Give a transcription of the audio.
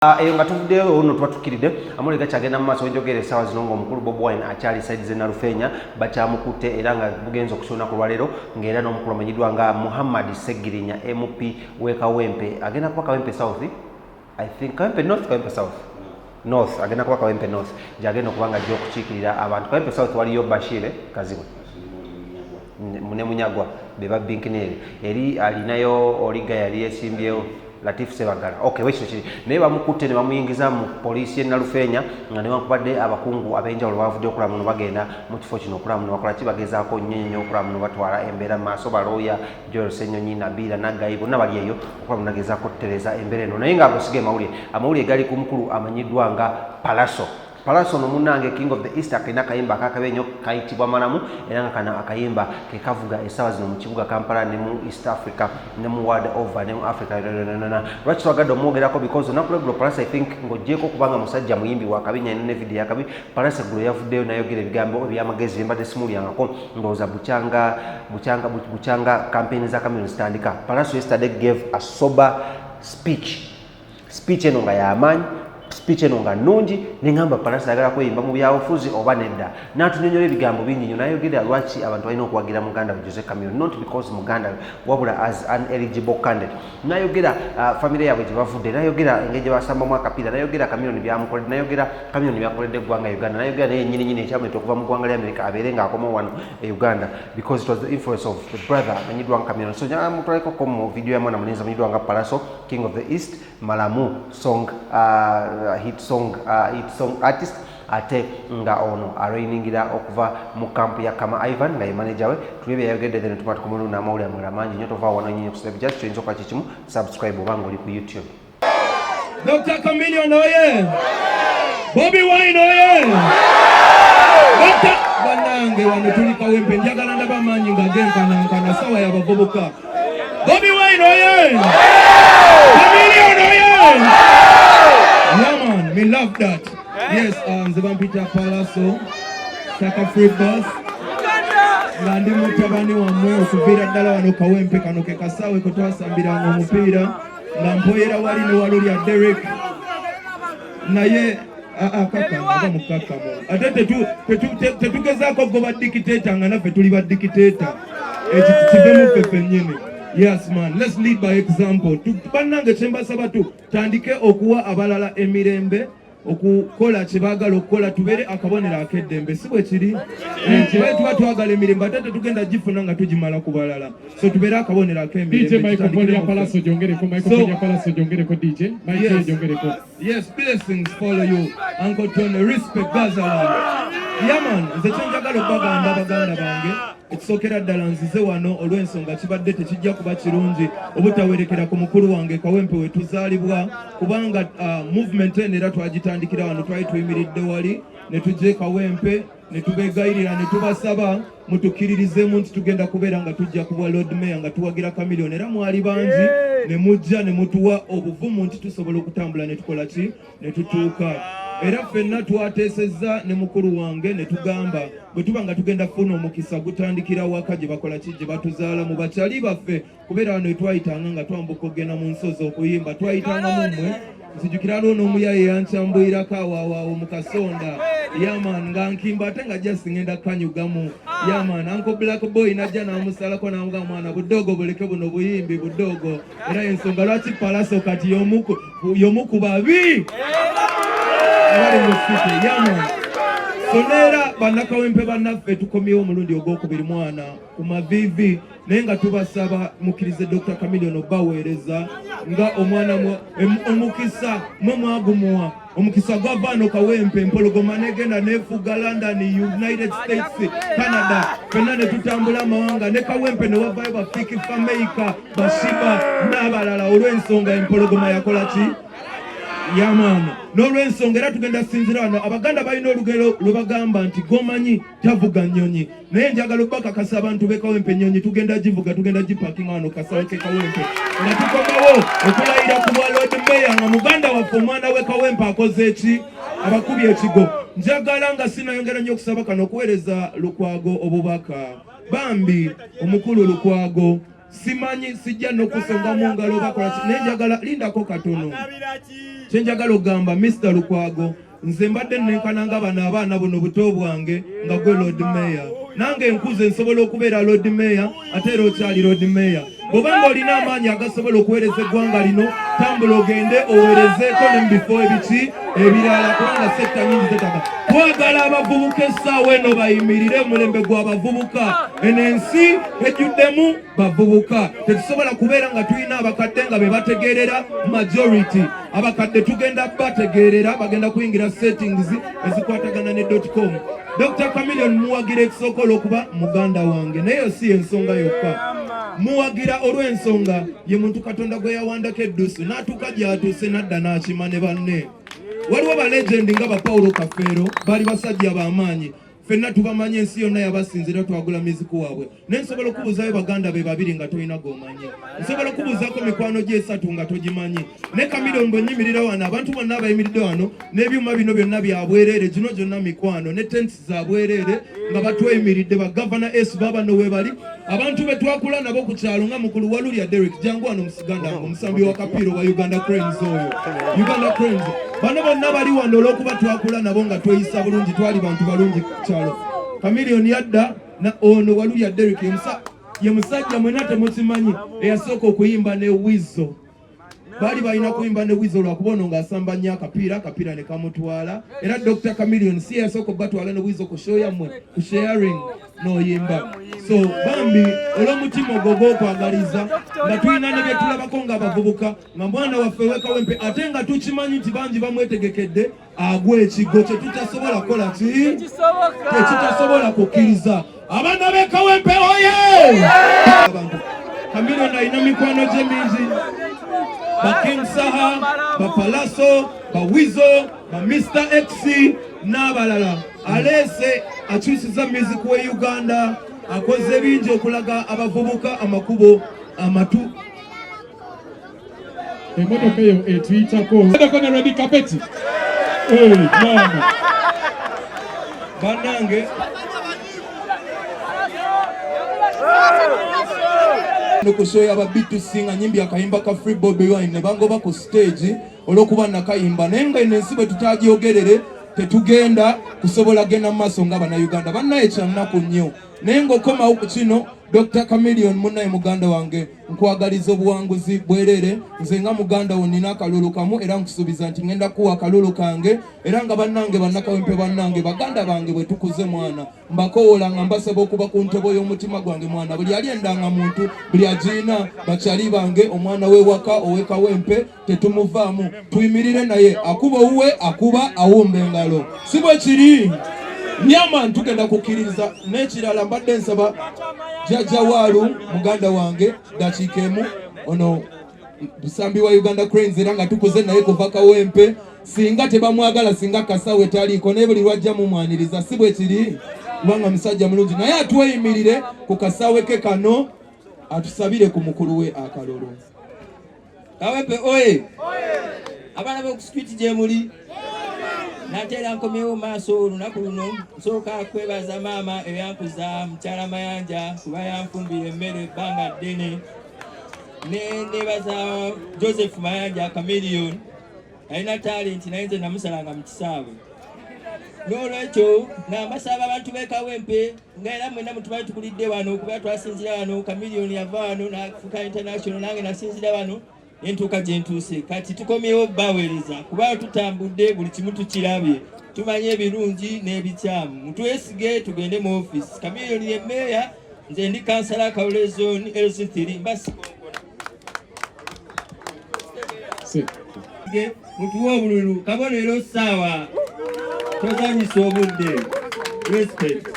Eyo nga tuvuddeyo ono tuba tukkiridde amawulire gakyagenda mu maaso. Wenjogera essaawa zino ng'omukulu Bobi Wine akyali side z'e Nalufeenya, bakyamukutte era nga bugenza okusona ku lwaleero, ng'era n'omukulu amanyiddwa nga Muhammad Segirinya, MP w'e Kawempe, agenda kuba Kawempe South, I think Kawempe North, Kawempe South, North, agenda kuba Kawempe North gyagenda okuba nga ajja okukiikirira abantu. Kawempe South waliyo Bashire Kazibwe ne Munyagwa be babinkinere, eri alinayo oliga yali yesimbyewo Latif Sebagala. Okay, wekino kiri naye bamukutte ne bamuyingiza mu poliisi y'e Nalufeenya, nga newankubadde abakungu ab'enjawulo bavudde okulaba muno bagenda mu kifo kino okulaba muno bakola ki, bagezaako nnyo nnyo okulaba muno batwala embeera mu maaso. Balooya Joel Ssenyonyi, Nabiira Naggayi bonna bali eyo okulaba muno bagezaako okutereeza embeera eno, naye ng'ago siga amawulire. Amawulire gali ku mukulu amanyiddwa nga Palaso. Palaso ono munnange, King of the East, akalina akayimba akakabi ennyo kayitibwa Malamu, era nga kano akayimba kekavuga essaawa zino mu kibuga Kampala ne mu East Africa ne mu world over ne mu Africa yonayona. Lwaki twagadde omwogerako? Because olunaku lweggulo Palaso, I think ng'ogyeko okubanga musajja muyimbi wakabi nyalina ne video yakabi, Palaso eggulo yavuddeyo nayogera ebigambo ebyamagezi byembadde simulyangako. Ndowooza bukyanga bukyanga bukyanga campaign za Chameleone zitandika, Palaso yesterday gave a sober speech. Speech eno nga yamaanyi, speech eno nga nnungi, neŋŋamba Palaso ayagala kweyimba mu byabufuzi oba nedda. N'atunyonyola ebigambo bingi nnyo, n'ayogera lwaki abantu balina okuwagira muganda we Jose Chameleone, not because muganda we, wabula as an eligible candidate. N'ayogera famire yaabwe gye bavudde, n'ayogera engeri gye basambamu akapiira, n'ayogera Chameleone byamukoledde, n'ayogera Chameleone byakoledde eggwanga Uganda, n'ayogera naye nyini nyini ekyamuleeta okuva mu ggwanga lya America abeere ng'akomawo wano e Uganda, because it was the influence of the brother amanyiddwa nga Chameleone. So njagala mutwalekoko mu video ya mwana mulenzi amanyiddwa nga Palaso, King of the East, Malamu song, hit song artist, ate nga ono arainingira okuva mu kampu ya Kama Ivan nga ye manager we. Tuli byeyayogedde, then tuma tukomolu n'amawulire amalala mangi nnyo. Tova wano nnyo ku just kyoyinza okukola kikimu, subscribe oba nga oli ku YouTube. Dr. Chameleone oye! Bobi Wine oye! Dr. Banange, wano tuli Kawempe, njagala ndaba amaanyi nga genkanankana, sawa y'abavubuka. Bobi Wine oye! Chameleone oye! Yeah man, me love that. Yes, nze bampita Palaso, Saka Free Bus. Nga ndi mutabani wammwe okuviira ddala wano Kawempe, kano ke kasaawe kwe twasambiranga omupiira nga mpoyera wali ne Walulya Derek, naye kaka aba mukakamu ate tetugezaako goba dictator nga naffe tuli ba dictator. Ekyo kivemu ffe ffennyini. Yes man, let's lead by example. Bannange, kyembasaba, tutandike okuwa abalala emirembe okukola kye baagala okukola, tubeere akabonero ak'eddembe, si bwe kiri? Kibaye tuba twagala emirembe, ate tetugenda gifuna nga tugimala ku balala, so tubeere akabonero DJ ak'emirembe. Microphone ya Tutandikire mu ffe. Palaso gyongereko microphone ya Palaso gyongereko, DJ mic. Yes. Gyongereko. Yes, blessings follow you. Uncle Tony, respect Gazaland. Yeah man, nze kyenjagala okubagamba, baganda bange, ekisookera ddala nzize wano olw'ensonga kibadde tekijja kuba kirungi obutawerekera ku mukulu wange Kawempe we tuzaalibwa, kubanga movement eno era twagitandikira wano. Twali tuyimiridde wali ne tujja e Kawempe ne tubeegayirira ne tubasaba mutukkiririzeemu nti tugenda kubeera nga tujja kubwa Lord Mayor nga tuwagira Chameleone, era mwali bangi ne mujja ne mutuwa obuvumu nti tusobola okutambula ne tukola ki ne tutuuka. Era ffenna twateesezza ne mukulu wange ne tugamba bwe tuba nga tugenda kufuna omukisa gutandikira waka gye bakola ki, gye batuzaala, mu bakyali baffe, kubeera wano twayitanga nga twambuka okugenda mu nsozi okuyimba, twayitanga mu mmwe. Nzijukira aliwo n'omuyaye yankyambuyirako awaawaawo mu kasonda, yeah man, nga nkimba ate nga just ngenda kanyugamu. Yeah man, Uncle Black Boy najja n'amusalako n'amugamba, "Mwana, budoogo buleke, buno buyimbi budoogo." Era ensonga lwaki Palaso kati y'omu ku babi abali mu city. Yeah man, so neera bannakawempe bannaffe, tukomyewo omulundi ogwokubiri mwana ku mavivi, naye nga tubasaba mukkirize Dr. Chameleone obaweereza nga omwana omukisa mwe mwagumuwa. Omukisa gwavaano Kawempe, empologoma negenda nefuga London, United States, Canada, fenna ne tutambula amawanga ne Kawempe ne wavayo ba Fik Fameica, ba Sheebah n'abalala, olw'ensonga empologoma yakola ki? Yeah man, n'olw'ensonga era tugenda sinzira wano. Abaganda balina olugero lwe bagamba nti gomanyi tavuga nnyonyi, naye njagala okubakakasa abantu b'e Kawempe, ennyonyi tugenda givuga, tugenda gipakinga wano kasawo ke Kawempe nga tukomawo okulayira ku bwa Lord Mayor nga muganda waffe, omwana w'e Kawempe, akoze eki, abakubye ekigo. Njagala nga sinayongera nnyo okusaba kano okuweereza Lukwago obubaka. Bambi omukulu Lukwago. Simanyi, sijja n'okusonga mu ngalo bakola ki, naye njagala lindako katono. Kyenjagala okugamba Mr Lukwago, nze mbadde nenkana nga bano abaana buno buto bwange nga gwe Lord Mayor, nange nkuze nsobola okubeera Lord Mayor, ate era okyali Lord Mayor. Bw'oba nga olina amaanyi agasobola okuweereza eggwanga lino, tambula ogende oweerezeeko ne mu bifo ebiki ebirala, kubanga sector nyingi zetaaga. Twagala abavubuka essaawa eno bayimirire, omulembe gw'abavubuka. Eno ensi ejjuddemu bavubuka, tetusobola kubeera nga tulina abakadde nga be bategeerera majority. Abakadde tugenda bategeerera, bagenda kuyingira settings ezikwatagana ne .com. Dr Chameleone muwagira ekisooka olw'okuba muganda wange, naye si ensonga yokka. Muwagira olw'ensonga ye muntu Katonda gwe yawandako eddusu n'atuuka gy'atuuse n'adda n'akima ne banne. Waliwo ba legend nga ba Paulo Kafeero, baali basajja b'amaanyi, ffenna tubamanyi, ensi yonna yabasinze era twagula music waabwe. Naye nsobola okubuuzayo baganda be babiri nga tolina g'omanyi, nsobola okubuuzaako mikwano gye esatu nga togimanyi. Ne Chameleone bwe nnyimirira wano, abantu bonna abayimiridde wano n'ebyuma bino byonna bya bwereere, gino gyonna mikwano ne tents za bwereere nga batweyimiridde. Bagavana s babano we bali, abantu be twakula nabo ku kyalo nga mukulu Walulya Derek, jangu wano musiganda wange, omusambi wa kapiira wa Uganda Cranes oyo, Uganda Cranes. Bano bonna bali wano olw'okuba twakula nabo nga tweyisa bulungi, twali bantu balungi ku kyalo. Chameleone yadda na ono Walulya Derek ye musajja, mwena temukimanyi, eyasooka okuyimba ne Weasel. Baali balina kuyimba ne Weasel, lwakuba ono ng'asamba nnyo akapiira, akapiira ne kamutwala. Era Dr Chameleone si yasooka okubatwala ne Weasel ku show yammwe, ku sharing n'oyimba. So bambi olw'omutima ogwo ogw'okwagaliza nga tulina ne bye tulabako ng'abavubuka, nga mwana waffe w'Ekawempe, ate nga tukimanyi nti bangi bamwetegekedde agwa ekiggo kye tutasobola kukola ki, tekitasobola kukkiriza. Abaana b'Ekawempe oye! Abantu, Chameleone alina mikwano gye mingi, ba King Saha, ba Palaso, ba Weasel, ba Mr X n'abalala. Aleese akyusiza music we Uganda, akoze bingi okulaga abavubuka amakubo amatu. Emmotoka eyo etuyitako endako ne red carpet. Hey, maama. Bannange, ku show y'aba B2C nga nyimbye akayimba ka Free Bobi Wine ne bangoba ku stage olw'okuba nakayimba. Naye nga eno ensi bwe tutagyogerere, tetugenda kusobola genda mu maaso nga Bannayuganda. Bannaye, kyannaku nnyo. Naye ng'okomawo ku kino, Dr Chameleone munnaye, muganda wange, nkwagaliza obuwanguzi bwerere. Nze nga muganda wo nina akalulu kamu, era nkusuubiza nti ngenda kuwa akalulu kange. Era nga bannange Bannakawempe, bannange baganda bange, bwe tukuze mwana, mbakowoola nga mbasaba okuba ku ntebo y'omutima gwange mwana. Buli ali endanga muntu, buli agiina, bakyali bange, omwana w'ewaka ow'Ekawempe tetumuvaamu, tuyimirire naye. Akuba owuwe, akuba awumba engalo, si bwe kiri? Nyama tugenda kukkiriza. N'ekirala, mbadde nsaba Jjajja Waalu muganda wange dakiika emu. Ono musambi wa Uganda Cranes era nga tukuze naye kuva Kawempe. Singa tebamwagala, singa kasawe taliiko, naye buli lwajja mumwaniriza, si bwe kiri? Kubanga musajja mulungi. Naye atweyimirire ku kasawe ke kano, atusabire ku mukulu we akalulu. Kawempe oye! Abaana b'oku street gye muli, nateera nkomyewo maaso olunaku luno. Nsooka kwebaza maama eyankuza, mukyala Mayanja, kuba yanfumbira emmere ebbanga ddene. Ne nebaza Joseph Mayanja Chameleone, alina talent, naye nze namusalanga mu kisaawe. N'olwekyo nambasaba abantu b'e Kawempe, nga era mwenna mutumanyi, tukulidde wano kuba twasinzira wano. Chameleone yava wano n'afuuka international, nange nasinzira wano entuuka gye ntuuse. Kati tukomyewo baweereza kuba tutambudde, buli kimu tukirabye, tumanyi ebirungi n'ebikyamu. Mutwesige tugende mu ofiisi. Chameleone ye meeya, nze ndi kansala Kawule Zone LC3 mbasikonkona. Mutuwe obululu, kabonero ssaawa, tozanyisa obudde. Respect.